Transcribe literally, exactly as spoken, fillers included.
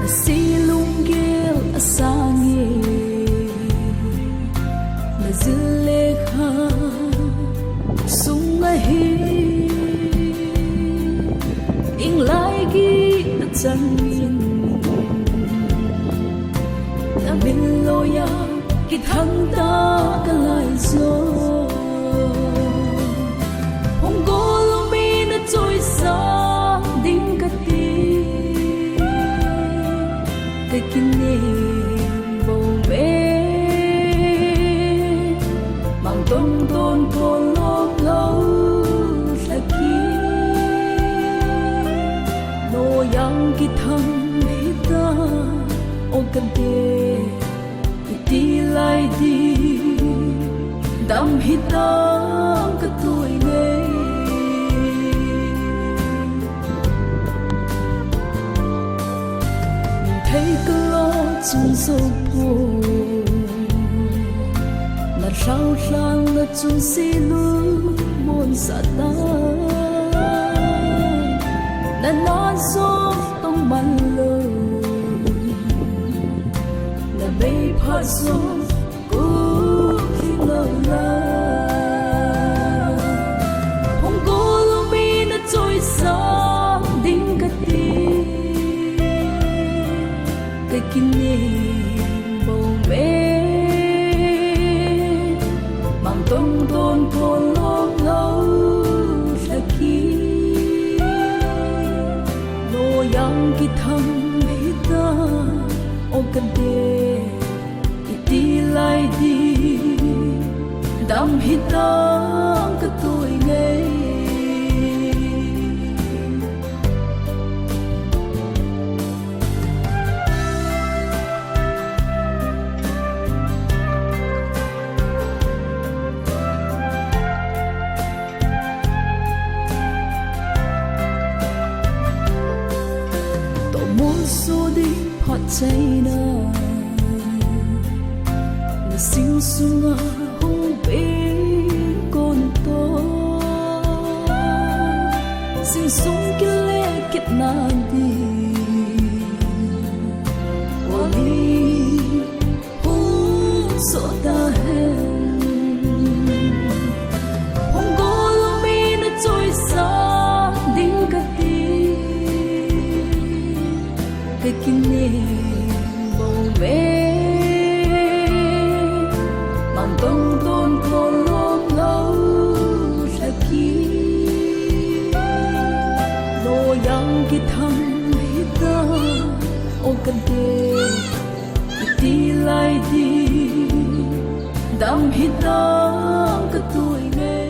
Silunggel asang e, na jil lekha sung ahi, inglai gin achang in, na min loiya kithang ta kalai jo. Hung gol mi na choisa ding kati, ka kinem bou ve. Mang tong ton pon lom lou laki, loiya kithang hita o kade. Iti lai ding, dam hitam ka toi ngei. Thei ka lo chung zo po, na lhau lhang na chung si lu mon sa ta. Na na zo tong man lo, na bei pha zo Hung gol mi na choisa ding kati, ka kinem bou ve. Mang tong ton pon lom lou laki, loiya kithang hita o kade. Iti lai ding, dam hitam ka toi ngei. To mun su ding phat chaina, na sing sunga hung peng kon to. Sing sung kile kit na ding, oli hung so ta hen. Hung gol mi na choisa ding kati, ka kinem bou ve. Mang tong ton pon lom lou laki, loiya kithang hita o kade. Iti lai ding, dam hitam ka toi ngei.